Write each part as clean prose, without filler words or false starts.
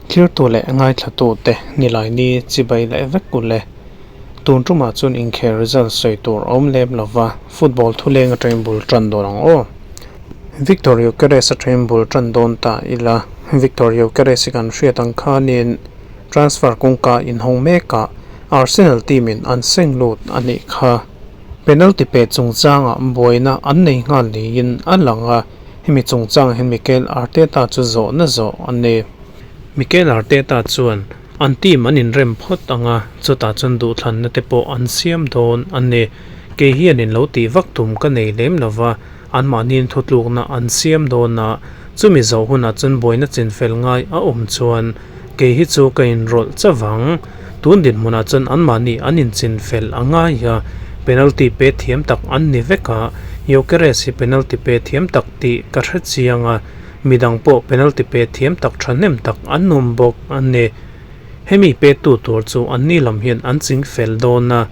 Thirtu leh ngaithlatute Nilaini chibai leh vek u le. Tun tumah chuan inkhel result sawi tur a awm lem lova, football thuleng atangin bul tan dawn ang aw. Viktor Gyökeres atangin bul tan dawn ta ila, Viktor Gyökeres hi kan hriat ang khanin transfer kawngka inhawng mekah Arsenal team in an seng lut a nih kha. Penalty pe chungchangah buaina an nei nghal niin a lang a. Hemi chungchang hian Mikel Arteta chu zawhna zawh a ni. Mikel Arteta chuan an team an inrem phawt ang a, chutah chuan duhthlanna te pawh an siam dawn a ni. Kei hian in lo tih vak tum ka nei lem lo va, anmahniin thutlukna an siam dawn a, chumi zawh hunah chuan buaina chinfel ngai a awm chuan kei hi chu ka inrawlh chauh ang. Tun dinhmunah chuan anmahni an inchinfel a ngai a, penalty pe thiam tak an ni vek a, Gyökeres hi penalty pe thiam tak tih ka hre chiang a, midang pawh penalty pe thiam tak thahnem tak an awm bawk a ni. Hemi petu tur chu anni lam hian an chingfel dawn a,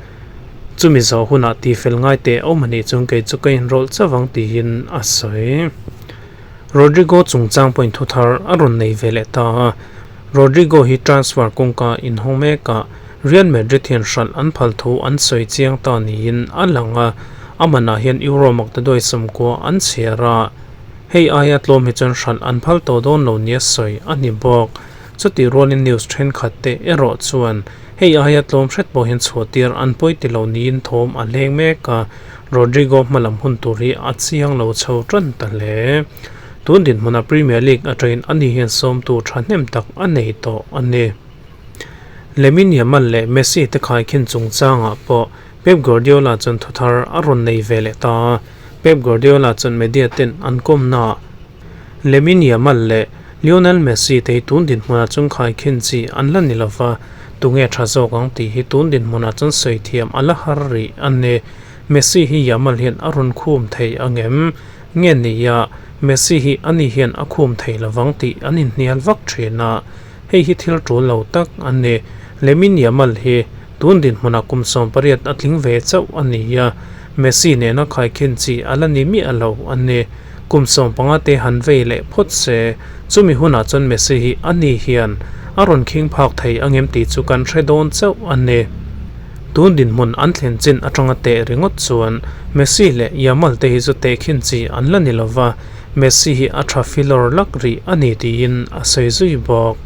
chumi zawh hunah tifel ngai teh awm a nih chuan kei chu ka inrawlh chauh ang tiin a sawi. Rodrigo chungchang pawhin thu thar a rawn nei ve leh ta a, Rodrigo hi transfer kawngka inhawng mekah Real Madrid hian hralh an phal thu an sawi chiang ta niin a lang a, a manah hian Euro maktaduai 90 an chhiar a, hei aia tlawm hi chuan hralh an phal tawh dawn lo nia sawi a ni bawk. Chutih rualin news thenkhat te erawh chuan hei aia tlawm hret pawh hian chhuahtir an pawi ti lo niin thawm a hleng mek a, Rodrigo hmalam hun tur hi a chiang lo chho tan ta hle. Tun dinhmuna Premier League atangin ani hian sawmtu thahnem tak a nei tawh a ni. Lamine Yamal leh Messi te khaikhin chungchangah pawh Pep Guardiola chuan thuthar a rawn nei ve leh ta a, Pep Guardiola chuan media ten an kawmnaah Lamine Yamal leh Lionel Messi te hi tun dinhmunah chuan khaikhin chi an la ni lova, tunge tha zawk ang tih hi tun dinhmunah chuan sawi thiam a la har rih a ni. Messi hi Yamal hian a rawn khum thei ang em? Nge nia, Messi hi ani hian a khum thei lovang tih an inhnial vak thin a, hei hi thil tul lo tak a ni. Lamine Yamal hi tun dinhmunah kum 18 a tling ve chauh a ni a, Messi nena khaikhin chi a la ni miah lo a ni. Kum 15 te han vei leh phawt se, chumi hunah chuan Messi hi ani hian a rawn khing phak thei angem tih chu kan hre dawn chauh a ni. Tun dinhmun an thlen chin atanga teh ringawt chuan Messi leh Yamal te hi chu tehkhin chi an la ni lova, Messi hi a tha filawr lak rih a ni tiin a sawi zui bawk.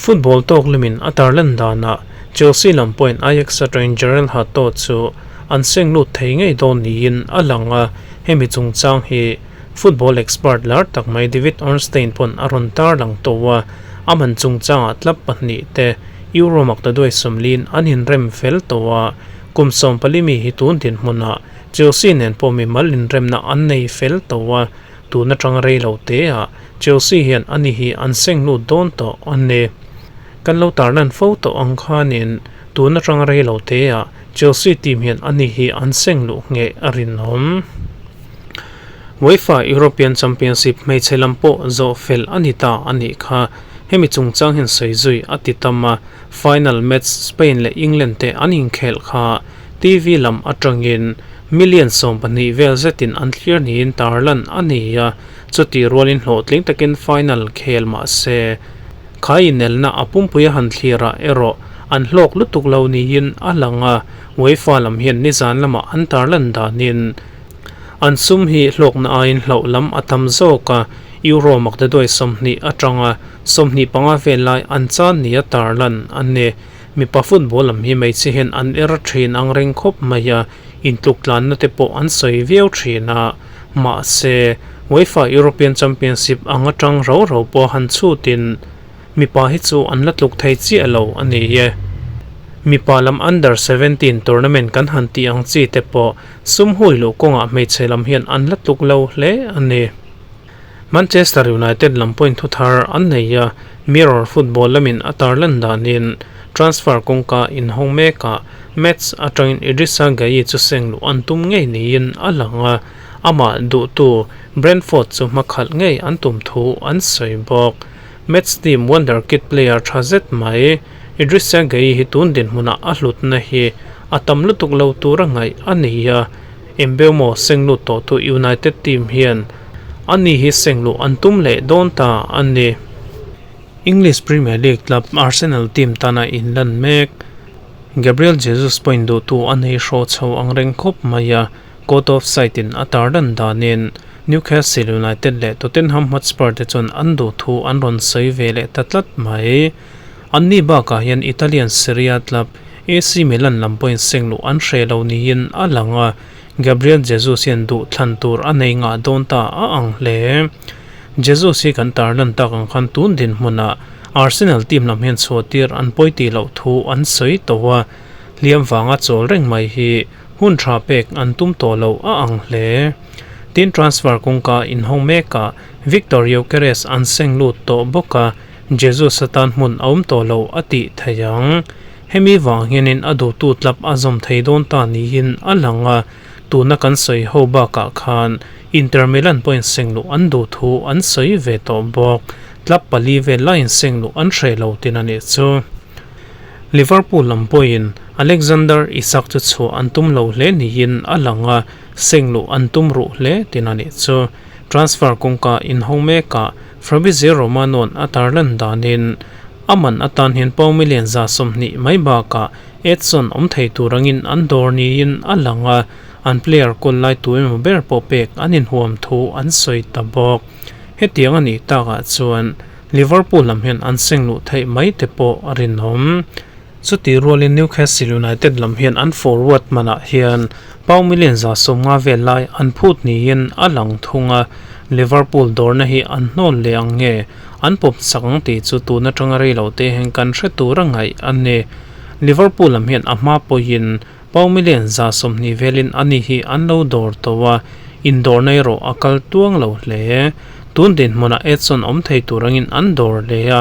Football tawk limin a tarlan danah Chelsea lam pawhin Ajax atangin Jorrel Hato chu an seng lut thei ngei dawn niin a lang a, hemi chungchang hi football expert lar tak mai David Ornstein pawn a rawn tarlang tawh a, a man chungchangah club pahnih te Euro maktaduai 40 an inrem fel tawh a, kum 14 mi hi tun dinhmunah Chelsea nen pawh mimal inremna an nei fel tawh a. Tun atang rei lo te ah Chelsea hian ani hi an seng lut dawn tawh a ni. Kan lo tarlan fo tawh ang khanin tun atang rei lo te ah Chelsea team hian ani hi an seng luh ngheh a rinawm. UEFA European Championship hmeichhe lam pawh zawh fel a ni ta a nih kha. Hemi chungchang hian sawi zui a ti tam a, final match Spain leh England te an inkhelh kha TV lam atangin Million 12 vel zetin an thlir niin tarlan a ni a, chutih rualin hlawhtling takin final khel mah se, khai inelna a pumpui a han thlirah erawh an hlawk lutuk lo niin a lang a, UEFA lam hian nizan lamah an tarlan danin an sum hi hlawkna aiin hlauh lam a tam zawk a, Euro maktaduai 20 atanga 25 vel lai an chan nia tarlan a ni. Mipa football lam hi hmeichhe hian an er thin ang reng khawp mai a, intluk tlanna te pawh an sawi viau thin a. Mahse, UEFA European Championship ang atang rau rau pawh han chhutin mipa hi chu an la tluk thei chiah lo a ni e. Mipa lam Under 17 tournament kan han tih ang chi te pawh sum hui luh kawngah hmeichhe lam hian an la tluk lo hle a ni. Manchester United lam pawhin thu thar an nei a, Mirror Football lamin a tarlan danin transfer kawngka inhawng mekah Metz atangin Idrissa Gueye chu seng luh an tum ngei niin a lang a, amah duhtu Brentford chu hmakhalh ngei an tum thu an sawi bawk. Metz team wonderkid player tha zet mai Idrissa Gueye hi tun dinhmunah a hlutna hi a tam lutuk lo tura ngaih a ni a. Mbeumo seng lut tawhtu United team hian ani hi seng luh an tum leh dawn ta a ni. English Premier League club Arsenal team tana inlan mek Gabriel Jesus pawhin duhtu a nei hraw chho ang reng khawp mai a, Caught offside in a tarlan danin Newcastle United leh Tottenham Hotspur te chuan an duh thu an rawn sawi ve leh ta tlat mai. Anni bakah hian Italian Serie A club AC Milan lam pawhin seng luh an hreh lo niin a lang a, Gabriel Jesus hian duh thlan tur a nei ngah dawn ta a ang hle. Jesus hi kan tarlan tak ang khan tun dinhmunah Arsenal team lam hian chhuah tir an pawi tih loh thu an sawi tawh a, hliam vanga chawl reng mai hi Hun tha pek an tum tawh lo a ang hle. Tin transfer kawngka inhawng mekah Viktor Gyokeres an seng lut tawh bawk a, Jesus atan hmun a awm tawh lo a tih thei ang. Hemi vang hianin a duhtu tlap a zawm thei dawn ta niin a lang a, tuna kan sawi ho bakah khan Inter Milan pawhin seng luh an duh thu an sawi ve tawh bawk. Tlap pali vel laiin seng luh an hreh lo tin a nih chu. Liverpool lam pawhin Alexander Isak chu chhuah an tum lo hle niin a lang a, seng luh an tum ruh hle tin a nih chu. Transfer kawngka inhawng mekah Fabrizio Romano-a'n a tarlan danin a man atan hian pound million 120 mai bakah Edson awm thei tur angin an dawr niin a lang a, an player kawl lai tu emaw ber pawh pek an inhuam thu an sawi ta bawk. Hetiang a nih takah chuan Liverpool lam hian an seng luh theih mai te pawh a rinawm. Chutih rualin Newcastle United lam hian an forward hmanah hian pound million 150 vel lai an phut niin a lang thung a, Liverpool dawrna hi an hnawl leh ang nge an pawp chak ang tih chu tun atanga rei lo te hian kan hre tur a ngaih a ni. Liverpool lam hian a hma pawhin pound million 120 velin ani hi an lo dawr tawh a, indawrna erawh a kal tuang lo hle. Tun dinhmunah Edson awm thei tur angin an dawr hle a,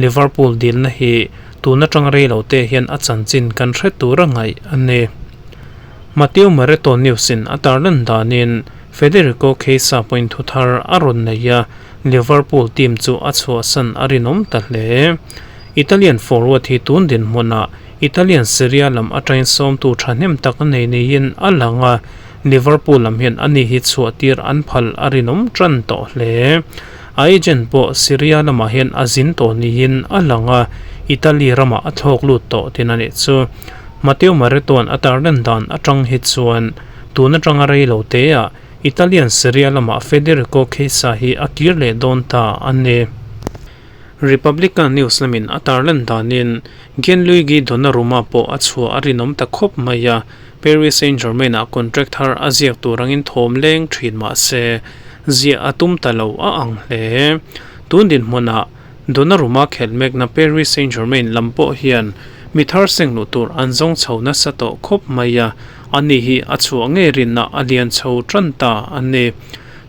Liverpool dilna hi tun atang rei lo te hian a chanchin kan hre tur a ngaih a ni. Matteo Moretto News-in a tarlan danin Federico Chiesa pawhin thu thar a rawn nei a, Liverpool team chu a chhuahsan a rinawm ta hle. Italian forward hi tun dinhmunah Italian Serie A lam atangin sawmtu thahnem tak a nei niin a lang a, Liverpool lam hian ani hi chhuah tir an phal a rinawm tan tawh hle. A agent pawh Serie A lamah hian a zin tawh niin a lang a, Italy ramah a thlawk lut tawh tin a nih chu. Matteo Maretto-a'n a tarlan dan atang hi chuan tun atanga rei lo teah Italian Serie A lamah Federico Chiesa hi a kir leh dawn ta a ni. Republican News lamin a tarlan danin Gianluigi Donnarumma pawh a chhuah a rinawm ta khawp mai a, Paris Saint-Germain-ah contract thar a ziak tur angin thawm leng thin mah se, ziah a tum ta lo a ang hle. Tun dinhmunah Donnarumma khelh mekna Paris Saint-Germain lam pawh hian mi thar seng luh tur an zawng chho nasa tawh khawp mai a, ani hi a chhuah ngei rinna a lian chho tan ta a ni.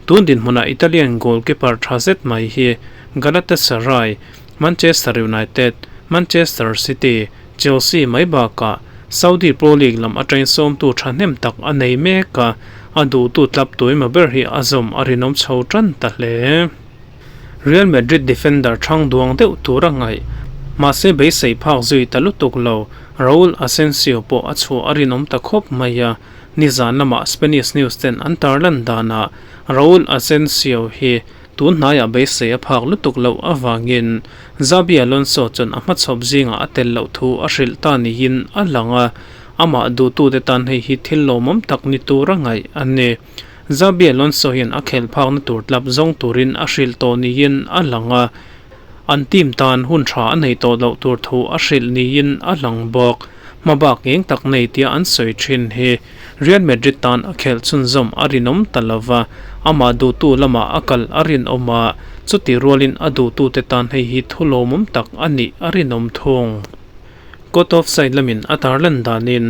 Tun dinhmunah Italian goalkeeper tha zet mai hi Galatasaray, Manchester United, Manchester City, Chelsea mai bakah Saudi Pro League lam atangin sawmtu thahnem tak a nei mek a, a duhtu tlap tuima ber hi a zawm a rinawm chho tan ta hle. Real Madrid defender thang duang deuh tur a ngaih, mahse beisei phak zui ta lutuk lo, Raul Asensio pawh a chhuah a rinawm ta khawp mai a, nizan lamah Spanish news ten an tarlan danah Raul Asensio hi Tun hnaiah beisei a phak lutuk loh avangin Xabi Alonso chuan a hmachhawp zingah a tel loh thu a hrilh ta niin a lang a, amah duhtute tan hei hi thil lawmawm tak ni tura ngaih a ni. Xabi Alonso hian a khelh phakna tur tlap zawng turin a hrilh tawh niin a lang a, an team tan hun tha a nei tawh loh tur thu a hrilh niin a lang bawk. Hmabak eng tak nei tia an sawi thin hi Real Madrid tan a khelh chhunzawm a rinawm ta lova, amah duhtu lamah a kal a rinawm a, chutih rualin a duhtute tan hei hi thu lawmawm tak a nih a rinawm thung. Caught offside lamin a tarlan danin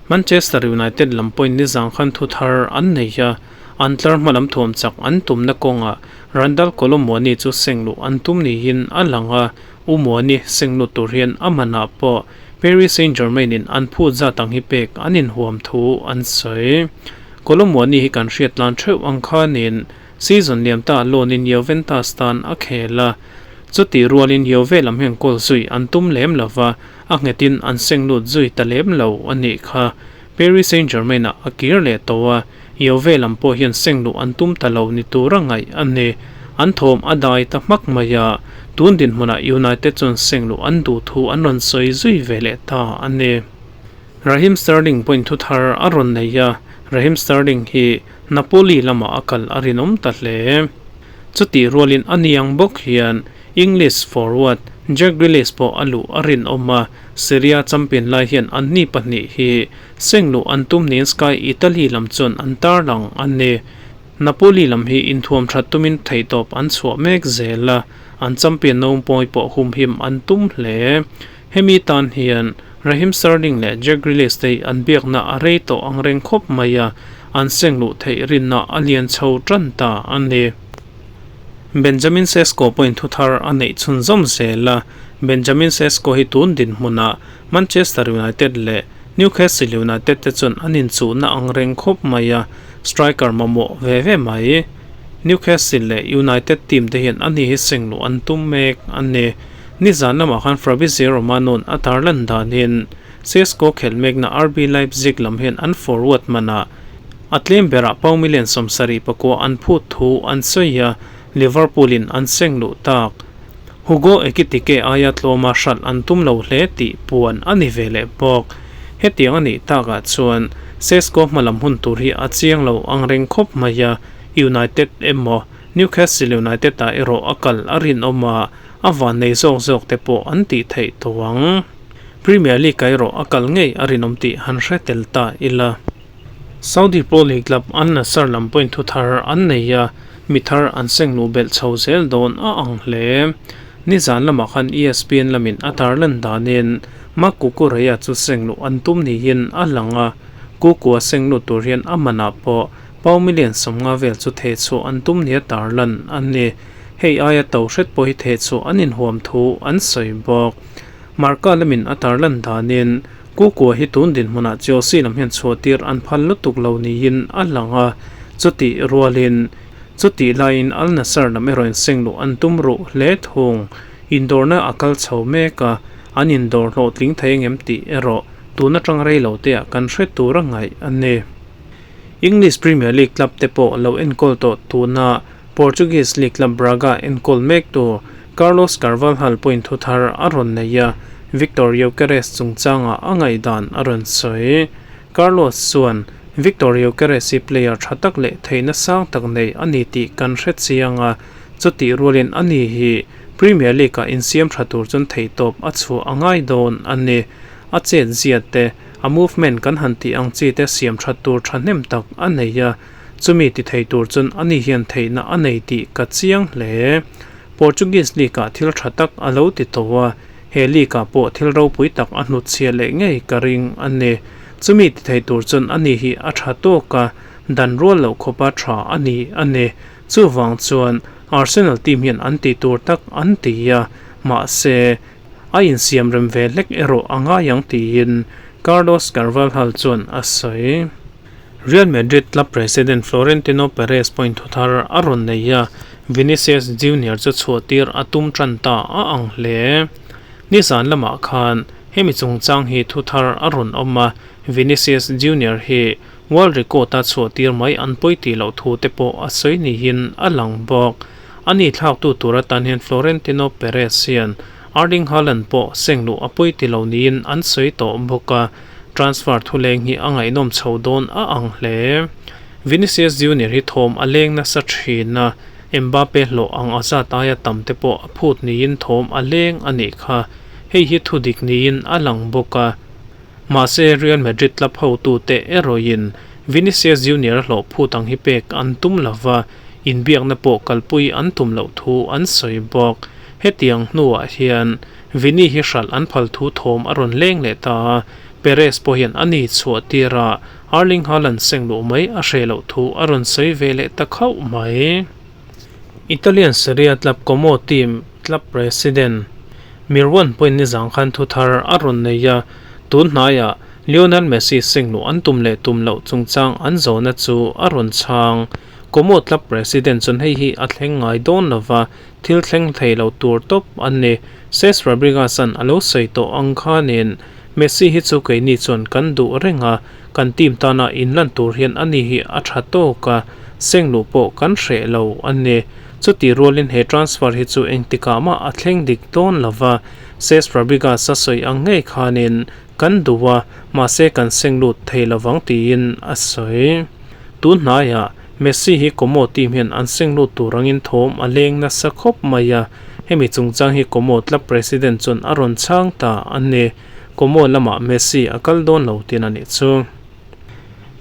Manchester United lam pawhin nizang khan thu thar an nei a, an tlar hma lam thuam chak an tumna kawngah Randal Kolo Muani chu seng luh an tum niin a lang a, U Muani seng lut tur hian a manah pawh Paris Saint-Germain-in an phut zat ang hi pek an inhuam thu an sawi. Kolo Muani hi kan hriat tlan theuh ang khanin season liam ta loan-in Juventus tan a khel a, chutih rualin Juve lam hian goal zui an tum lem lo va, a nghetin an seng lut zui ta lem lo a nih kha. Paris Saint-Germain-ah a kir leh tawh a, Juve lam pawh hian seng luh an tum ta lo ni tura ngaih a ni. An thawm a dai ta hmak mai a, tun dinhmunah United chuan seng luh an duh thu an rawn sawi zui ve leh ta a ni. Raheem Sterling pawhin thu thar a rawn nei a, Raheem Sterling hi Napoli lamah a kal a rinawm ta hle. Chutih rualin a ni ang bawk hian English forward Jack Grealish pawh a luh a rinawm a, Serie A champion lai hian anni pahnih hi seng luh an tum niin Sky Italy lam chuan an tarlang a ni. Napoli lam hi inthuam that tumin theihtawp an chhuah mek zel a, an champion nompawi pawh humhim an tum hle. Hemi tan hian Raheem Sterling leh Jack Grealish te hi an biakna a rei tawh ang reng khawp mai a, an seng luh theih rinna a lian chho tan ta a ni. Benjamin Sesko pawhin thu thar a neih chhunzawm zel a, Benjamin Sesko hi tun dinhmunah Manchester United leh Newcastle United te chuan an inchuhna ang reng khawp mai a, striker mamawh ve ve mai. Newcastle leh United team te hian ani hi seng luh an tum mek a ni. Nizan lamah khan Fabrizio Romano-a'n a tarlan danin Sesko khelh mekna RB Leipzig lam hian an forward manah a tlem berah pau million 74 an phut thu an sawi a, Liverpool-in an seng luh tak. Hugo Ekitike aia tlawma hralh an tum lo hle tih puan a ni ve leh bawk. Hetiang a nih takah chuan Sesko hmalam hun tur hi a chiang lo ang reng khawp mai a, United emaw Newcastle United-ah erawh a kal a rinawm a, a vannei zawk zawk te pawh an tih theih tawh ang. Premier League-ah erawh a kal ngei a rinawm tih han hre tel ta ila. Saudi Pro League club Al Nassr lam pawhin thu thar an nei a, mi thar an seng luh belh chho zel dawn a ang hle. Nizan lamah khan ESPN lamin a tarlan danin Marc Cucurella chu seng luh an tum niin a lang a, Cucu a seng lut tur hian a manah pawh pau million 50 vel chu thehchhuah an tum nia tarlan a ni. Hei aia to hret pawh hi thehchhuah an inhuam thu an sawi bawk. Marca lamin a tarlan danin Kukua hi tun dinhmunah Chelsea lam hian chhuahtir an phal lutuk lo niin a lang a, chutih rualin chutih laiin Al Nassr lam erawh inseng luh an tum ruh hle thung. Indawrna a kal chho mek a, an indawr hlawhtling thei engem tih erawh tun atang rei lo teah kan hre tur a ngaih a ni. English Premier League club te pawh lo enkawl tawh tuna Portuguese League club Braga enkawl mek tu Carlos Carvalhal pawhin thu thar a rawn nei a, Viktor Gyokeres chungchangah a ngaihdan a rawn sawi. Carlos chuan, Viktor Gyokeres hi player tha tak leh theihna sang tak nei a ni tih kan hre chiang a, chutih rualin ani hi Premier League-ah insiam tha tur chuan theihtawp a chhuah a ngai dawn a ni. A chet zia te, a movement kan han tih ang chi te siam that tur thahnem tak a nei a, Chumi ti thei tur chuan ani hian theihna a nei tih ka chiang hle. Portuguese League-ah thil tha tak a lo ti tawh a, he league-ah pawh thil ropui tak a hnutchhiah leh ngei ka ring a ni. Chumi ti thei tur chuan ani hi a tha tawk a, dan rual loh khawpa tha a ni a ni. Chuvang chuan Arsenal team hian an ti tur tak an ti a, mahse a insiam rem ve hlek erawh a ngai ang tiin Carlos Carvalhal chuan a sawi. Real Madrid club president Florentino Perez pawhin thu thar a rawn nei a, Vinicius Junior chu chhuahtir a tum tan ta a ang hle. Nizan lamah khan hemi chungchang hi thu thar a rawn awm a, Vinicius Junior hi world record a chhuahtir mai an pawi tih loh thu te pawh a sawi niin a lang bawk. A ni thlaktu tur atan hian Florentino Perez hian Erling Haaland pawh seng luh a pawi ti lo niin an sawi tawh bawk a. Transfer thuleng hi a ngaihnawm chho dawn a ang hle. Vinicius Junior hi thawm a leng nasa thin a, Mbappe hlawh ang a zat aia tam te pawh a phut niin thawm a leng a nih kha. Hei hi thudik niin a lang bawk a. Mahse Real Madrid club hotute erawhin Vinicius Junior hlawh phut ang hi pek an tum lova, inbiakna pawh kalpui an tum loh thu an sawi bawk. Hetiang hnuah hian Vini hi hralh an phal thu thawm a rawn leng leh ta a, Perez pawh hian a ni chhuah tir a, Erling Haaland seng luh mai a hreh loh thu a rawn sawi ve leh ta khauh mai. Italian Serie A club Como team club president Mirwan pawhin nizang khan thu thar a rawn nei a, tun hnaiah Lionel Messi seng luh an tum leh tum loh chungchang an zawhna chu a rawn chhang. Como club president chuan hei hi a thleng ngai dawn lova, Thil thleng thei lo tur tawp an ni. Cesc Fabregas-a'n a lo sawi tawh ang khanin Messi hi chu keini chuan kan duh reng a, Kan team tana inlan tur hian ani hi a tha tawk a, seng luh pawh kan hreh lo a ni. Chutih rualin he transfer hi chu engtikah mah a thleng dik dawn lo va, Cesc Fabregas a sawi ang ngei khanin kan duh a, mahse kan seng lut thei lo vang tiin a sawi. Tun hnaiah Messi hi Como team hian an seng lut tur angin thawm a leng nasa khawp mai a, hemi chungchang hi Como club president chuan a rawn chhang ta a ni. Como lamah Messi a kal dawn lo tin a nih chu.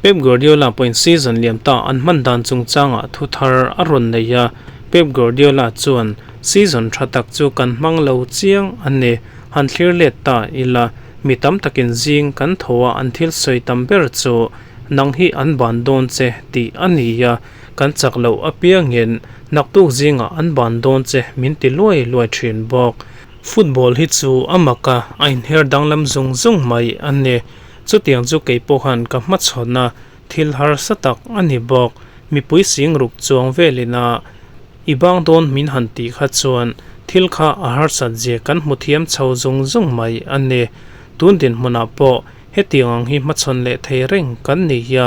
Pep Guardiola pawhin season liam ta an hman dan chungchangah thu thar a rawn nei a, Pep Guardiola chuan, Season tha tak chu kan hmang lo chiang a ni, han thlir let ta ila, mi tam takin zing kan tho a an thil sawi tam ber chu nang hi an ban dawn che tih a ni a, kan chak loh apiangin naktuk zingah an ban dawn che min ti luai luai thin bawk. Football hi chu a mak a, a inher danglam zung zung mai a ni. Chutiang chu kei pawh khan ka hmachhawn a, thil harsa tak a ni bawk. Mipui sing ruk chuang velin a i bang dawn min han tih kha chuan thil kha a harsat zia kan hmu thiam chho zung zung mai a ni. Tun dinhmunah pawh hetiang ang hi hmachhawn leh thei reng kan ni a,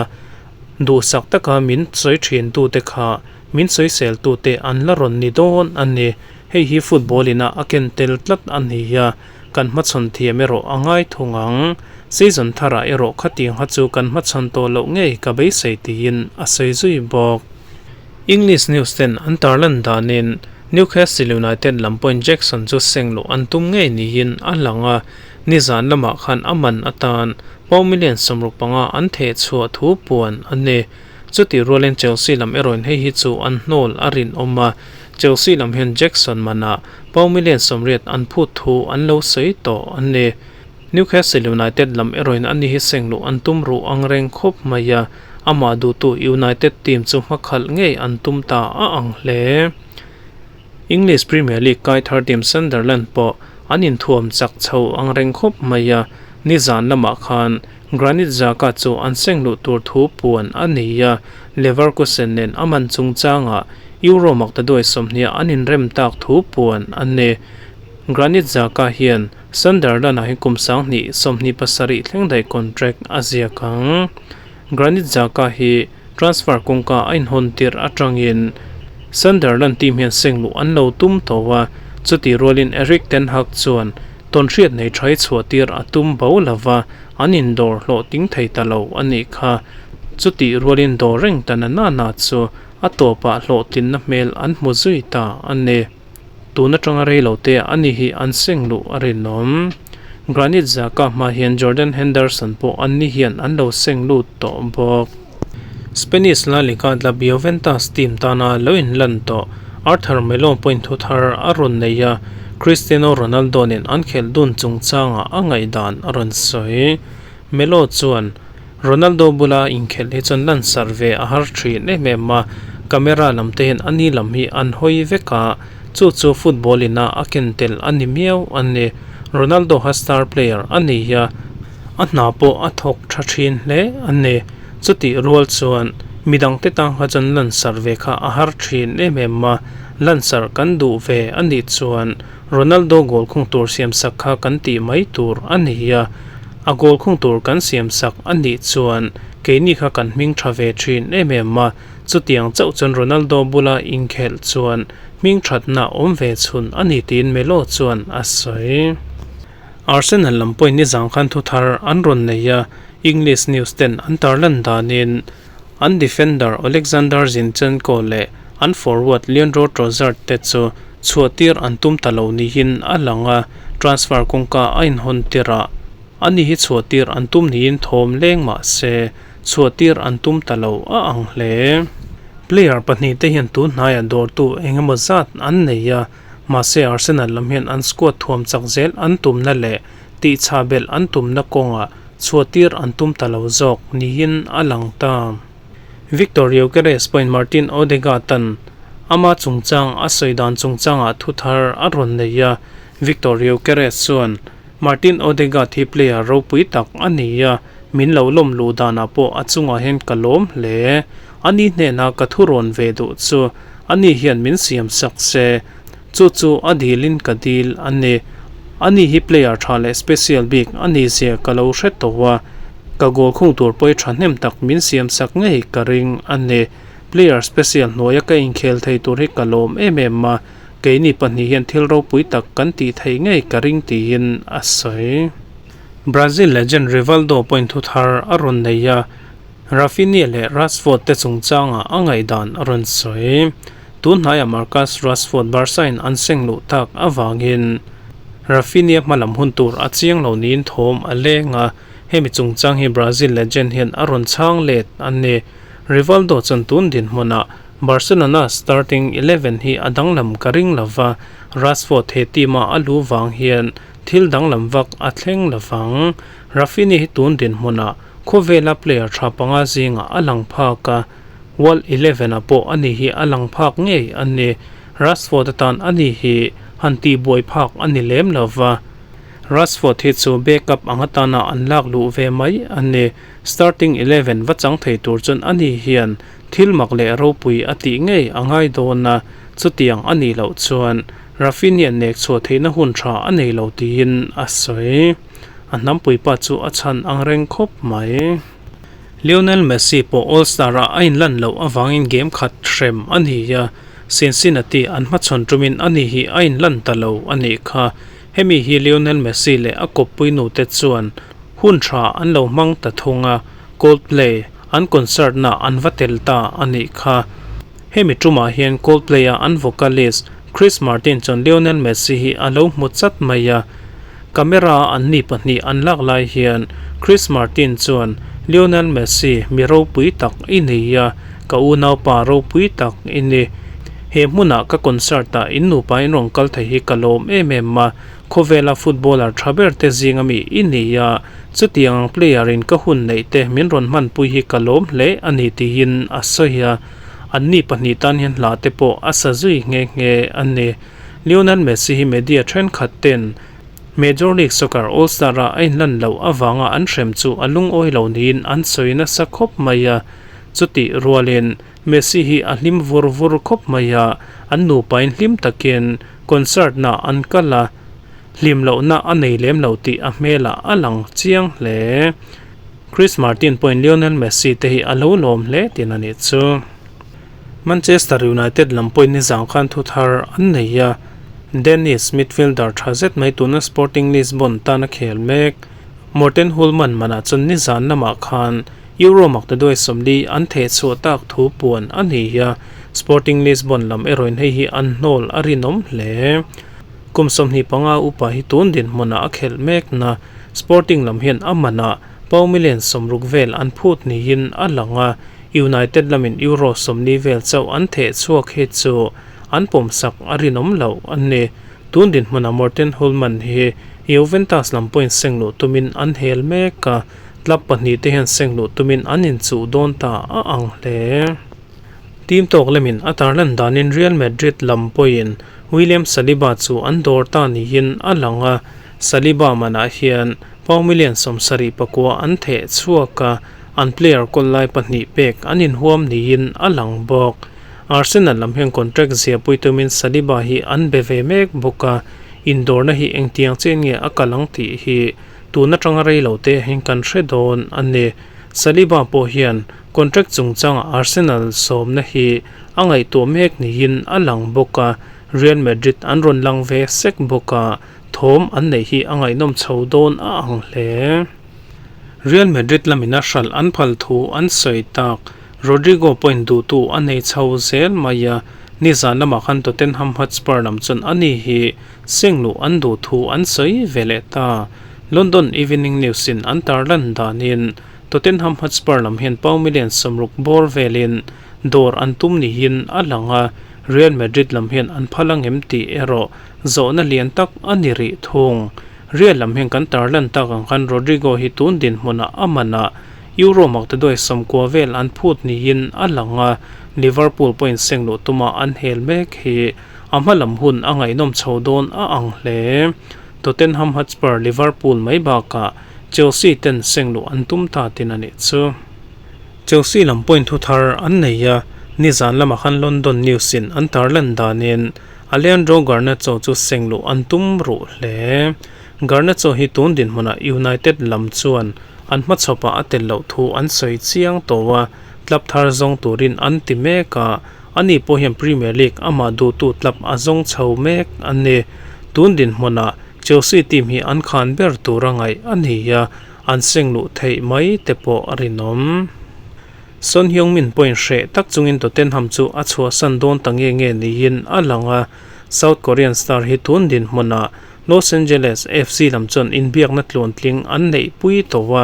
duhsak taka min sawi thin tute kha min sawisel tute an la rawn ni dawn a ni. Hei hi football ina a ken tel tlat a ni a, kan hmachhawn thiam erawh a ngai thung ang. Season tharah erawh khatiang kha chu kan hmachhawn tawh loh ngei ka beisei tiin a sawi zui bawk. English news ten an tarlan danin Newcastle United lam pawhin Jackson chu seng luh an tum ngei niin a lang a, nizan lamah khan a man atan pound million 65 an theh chhuah thu puan a ni. Chutih rualin Chelsea lam erawhin hei hi chu an hnawl a rinawm a, Chelsea lam hian Jackson manah pound million 80 an phut thu an lo sawi tawh a ni. Newcastle United lam erawhin ani hi seng luh an tum ruh ang reng khawp mai a, amah duhtu United team chu hmakhalh ngei an tum ta a ang hle. English Premier League kai thar team Sunderland pawh an inthuam chak chho ang reng khawp mai a, nizan lamah khan Granit Xhaka chu an seng luh tur thu puan a nei a, Leverkusen nen a man chungchangah Euro maktaduai 20 an inrem tak thu puan a ni. Granit Xhaka hian Sunderland-ah hi kum 2027 thleng daih contract a ziak ang. Granit Xhaka hi transfer kawngka a inhawn tirh atangin Sunderland team hian seng luh an lo tum tawh a, chutih rualin Erik ten Hag chuan tawnhriat nei thai chhuah tir a tum bo lo va, an indawr hlawh ting thei ta lo a nih kha. Chutih rualin dawr reng ta na na na chu a tawpah hlawhtlinna hmel an hmu zui ta a ni. Tun atanga rei lo te a ni hi an seng luh a rinawm. Granit Xhaka hma hian Jordan Henderson pawh an ni hian an lo seng lut tawh bawk. Spanish La Liga tla Juventus team tana lo inlan tawh Arthur Melo pawhin thu thar a rawn nei a, Cristiano Ronaldo nen an khelh dun chungchangah a ngaihdan a rawn sawi. Melo chuan, Ronaldo bula inkhelh hi chuan lansar ve a har thin em em a, camera lam te hian ani lam hi an hawi vek a, chu chu football ina a ken tel a ni miau a ni. Ronaldo kha star player a ni a, a hna pawh a thawk tha thin hle a ni. Chutih rual chuan midangte tan kha chuan lansar ve kha a har thin em em a, lansar kan duh ve a nih chuan Ronaldo goal khung tur siam sak kha kan tih mai tur a ni a, a goal khung tur kan siam sak a nih chuan keini kha kan hming tha ve thin em em a, chutiang chauh chuan Ronaldo bula inkhelh chuan hming thatna awm ve chhun a ni tiin Melo chuan a sawi. Arsenal lam pawhin nizang khan thu thar an rawn nei a, English news ten an tarlan danin an defender Oleksandr Zinchenko leh an forward Leandro Trossard te chu chhuahtir an tum ta lo niin a lang a, transfer kawngka a inhawn tirh ani hi chhuahtir an tum niin thawm leng mah se chhuahtir an tum ta lo a ang hle. Player pahnih te hian tun hnaiah dawrtu eng emaw zat an nei a, Mahse Arsenal lam hian an squad thuam chak zel an tumna leh tihchhah belh an tumna kawngah chhuahtir an tum ta lo zawk niin a lang ta. Victor Gyokeres pawhin Martin Odegaard-a'n ama chungchang a sawi dan chungchangah thu thar a rawn nei a, Victor Gyokeres chuan Martin Odegaard hi player ropui tak a ni a, min lo lawm luh danah pawh a chungah hian ka lawm hle. Ani hnenah ka thu rawn ve duh chu Ani hian min siam sak se, chu chu a dilin ka dil a ni. Ani hi player tha leh special bik a ni zia ka lo hre tawh a. Ka goal khung tur pawh hi thahnem tak min siam sak ngei ka ring a ni. Player special hnuaia ka inkhel thei tur hi ka lawm em em a, keini pahnih hian thil ropui tak kan tih theih ngei ka ring tiin a sawi. Brazil legend Rivaldo pawhin thu thar a rawn nei a, Raphinha leh Rashford te chungchangah a ngaihdan a rawn sawi. Tun hnaiah Marcus Rashford Barca-in an seng luh tak avangin Raphinha hmalam hun tur a chiang lo niin thawm a leng a, hemi chungchang hi Brazil legend hian a rawn chhang let a ni. Rivaldo chuan tun dinhmunah Barcelona starting 11 hi a danglam ka ring lo va, Rashford he team-a a lu vang hian thil danglam vak a thleng lo vang. Raphinha hi tun dinhmunah khawvela player tha panga zingah a lang phak a, World 11 ah pawh ani hi a lang phak ngei a ni. Rashford atan ani hi han tihbuai phak a ni lem lo va. Rashford hi chu backup ang atana an lak luh ve mai a ni. Starting 11 va chang thei tur chuan ani hian thil mak leh ropui a tih ngei a ngai dawn a, chutiang a nih loh chuan Raphinha nek chhuah theihna hun tha a nei lo tiin a sawi. A hnampuipa chu a chhan ang reng khawp mai. Lionel Messi pawh All Star ah a inlan loh avangin game khat hrem a ni a, Cincinnati an hmachhawn tumin ani hi a inlan ta lo a nih kha. Hemi hi Lionel Messi leh a kawppui nute chuan hun tha an lo hmang ta thung a, Coldplay an concert na an va tel ta a nih kha. Hemi tumah hian Coldplay a an vocalist Chris Martin chuan Lionel Messi hi a lo hmu chat mai a, Camera a anni pahnih an lak lai hian Chris Martin chuan Lionel Messi mi ropui tak i nei a, ka unaupa ropui tak i ni. He hmunah ka concert ah in nupa in rawn kal thei hi ka lawm em em a, khawvela footballer tha ber te zinga mi i nei a, chutiang ang player in ka hun neih te min rawn hmanpui hi ka lawm hle a ni tiin a sawi a, anni pahnih tan hian hla te pawh a sa zui nghe nghe a ni. Lionel Messi hi media thenkhat ten Major League Soccer All-Star ah a inlan loh avanga an hrem chu a lungawi lo niin an sawi nasa khawp mai a. Chutih rualin Messi hi a hlim vur vur khawp mai a, an nupain hlim takin concert na an kal a, hlim lohna a nei lem lo tih a hmelah a lang chiang hle. Chris Martin pawhin Lionel Messi te hi a lo lawm hle tin a nih chu. Manchester United lam pawhin nizang khan thu thar an nei a, Danish midfielder tha zet mai tuna Sporting Lisbon tan a khel mek. Morten Hjulmand manah chuan nizan lamah khan Euro maktaduai 40 an theh chhuah tak thu puan a ni a, Sporting Lisbon lam erawhin hei hi an hnawl a rinawm hle. Kum 25 upa hi tun dinhmunah a khelh mek na Sporting lam hian a manah pau million 60 vel an phut niin a lang a, United lamin Euro 40 vel chauh an theh chhuak hi chu an pawmsak a rinawm loh a ni. Tun dinhmunah Morten Hjulmand hi Juventus lam pawhin seng luh tumin an hel mek a, club pahnih te hian seng luh tumin an inchuh dawn ta a ang hle. Team tawk lamin a tarlan danin Real Madrid lam pawhin William Saliba chu an dawr ta niin a lang a, Saliba manah hian pau million 79 an theh chhuak a, An player kawl lai pahnih pek an inhuam niin a lang bawk. Arsenal lam hian contract ziahpui tumin Saliba hi an be ve mek bawk a, indawrna hi engtiang chen nge a kal ang tih hi tun atanga rei lo te hian kan hre dawn a ni. Saliba pawh hian contract chungchanga Arsenal sawmna hi a ngaihtuah mek niin a lang bawk a, Real Madrid an rawn lang ve sek bawk a, thawm an neih hi a ngaihnawm chho dawn a ang hle. Real Madrid lamin a hralh an phal thu an sawi tak. Rodrygo pawhin duhtu a nei chho zel mai a, nizan lamah khan Tottenham Hotspur lam chuan ani hi seng luh an duh thu an sawi ve leh ta. London Evening News in an tarlan danin Tottenham Hotspur lam hian pau million 60 bawr velin dawr an tum niin a lang a, Real Madrid lam hian an phal angem tih erawh zawhna lian tak a ni rih thung. Real lam hian kan tarlan tak ang khan Rodrygo hi tun dinhmunah a man a, Euro maktaduai 90 vel an phut niin a lang a, Liverpool pawhin seng luh tuma an hel mek hi a hma lam hun a ngaihnawm chho dawn a ang hle. Tottenham Hotspur, Liverpool mai bakah Chelsea ten seng luh an tum ta tin a nih chu. Chelsea lam pawhin thu thar an nei a, nizan lamah khan London News in an tarlan danin Alejandro Garnacho chu seng luh an tum ruh hle. Garnacho hi tun dinhmunah United lam chuan an hmachhawpah a tel loh thu an sawi chiang tawh a, club thar zawng turin an ti mek a, ani pawh hian Premier League amah duhtu club a zawng chho mek a ni. Tun dinhmunah Chelsea team hi an khan ber tura ngaih a ni a, an seng luh theih mai te pawh a rinawm. Son Heung-min pawhin hreh tak chungin Tottenham chu a chhuahsan dawn ta nge nge niin a lang a, South Korean star hi tun dinhmunah Los Angeles FC lam chuan inbiakna tluantling an neihpui tawh a,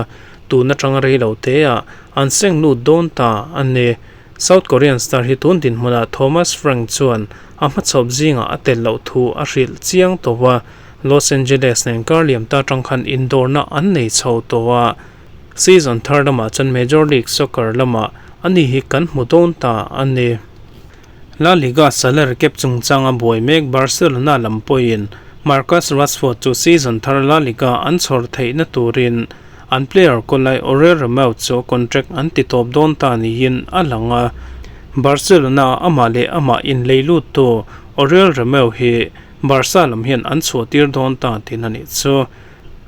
tun atanga rei lo teah an seng lut dawn ta a ni. South Korean star hi tun dinhmunah Thomas Frank chuan a hmachhawp zingah a tel loh thu a hrilh chiang tawh a, Los Angeles nen kar liam ta atang khan indawrna an nei chho tawh a. Season thar lamah chuan Major League Soccer lamah ani hi kan hmu dawn ta a ni. La Liga salary cap chungchanga buai mek Barcelona lam pawhin Marcus Rashford chu season thar La Liga an chhawr theihna turin an player kawlai Oriol Romeu chu contract an ti tawp dawn ta niin a lang a. Barcelona amah leh amah inlei luttu Oriol Romeu hi Barca lam hian an chhuahtir dawn ta tihna nih chu.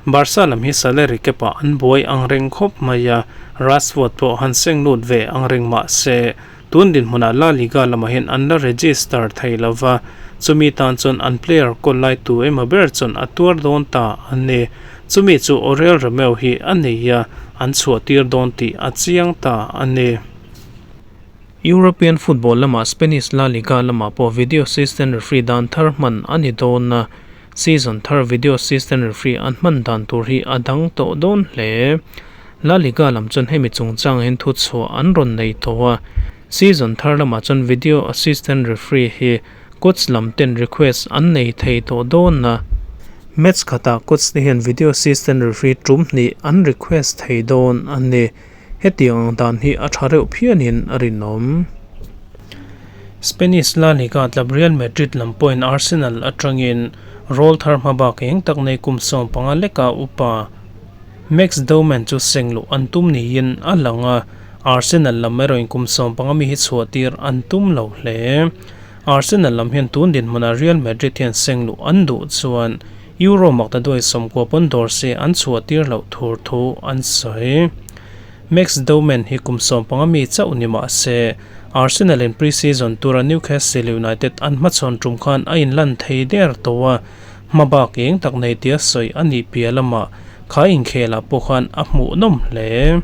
Barca lam hi salary cap ah an buai ang reng khawp mai a, Rashford pawh han seng lut ve ang reng mah se, tun dinhmunah La Liga lamah hian an la register thei lo va, chumi tan chuan an player kawl lai tu emaw ber chuan a tuar dawn ta a ni. Chumi chu Oriol Romeu hi a nei a, an chhuahtir dawn tih a chiang ta a ni. European football lamah Spanish La Liga lamah pawh video assistant referee dan thar hman a ni dawn a, Season thar video assistant referee an hman dan tur hi a dang tawh dawn hle. La Liga lam chuan hemi chungchang hian thu chhuah an rawn nei tawh a, season thar lamah chuan video assistant referee hi coach lam ten request an nei thei tawh dawn a. Match khatah coach te hian video assistant referee tum hnih an request thei dawn a ni. Hetiang ang dan hi a tha reuh phianin a rinawm. Spanish La Liga club Real Madrid lam pawhin Arsenal atangin rawl thar hma bak eng tak nei kum 15 leka upa Max Dowman chu seng luh an tum niin a lang a, Arsenal lam erawhin kum 15 mi hi chhuahtir an tum lo hle. Arsenal lam hian tun dinhmunah Real Madrid hian seng luh an duh chuan Euro maktaduai 90 pawn dawr se an chhuahtir loh thur thu an sawi. Max Dowman hi kum 15 mi chauh ni mah se, Arsenal in pre-season tura Newcastle United an hmachhawn tum khan a inlan thei der tawh a, hma bak eng tak nei tia sawi a nih piah lamah kha inkhelah pawh khan a hmuhnawm hle.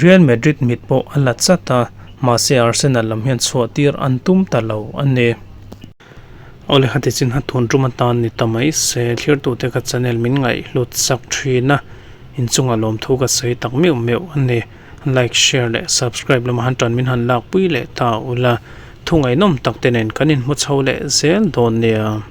Real Madrid mit pawh a la chat a, mahse Arsenal lam hian chhuahtir an tum ta lo a ni. Awle khati chin ha tun tum atan ni ta mai se thirtute ka channel min ngaihhlut sak thin a inchungah lawmthu ka sawi tak meuh meuh a ni like share leh subscribe lama han tan min han lak pui leh ta ula thu ngaihnawm tak te nen kan inhmu chho leh zel dawn nia.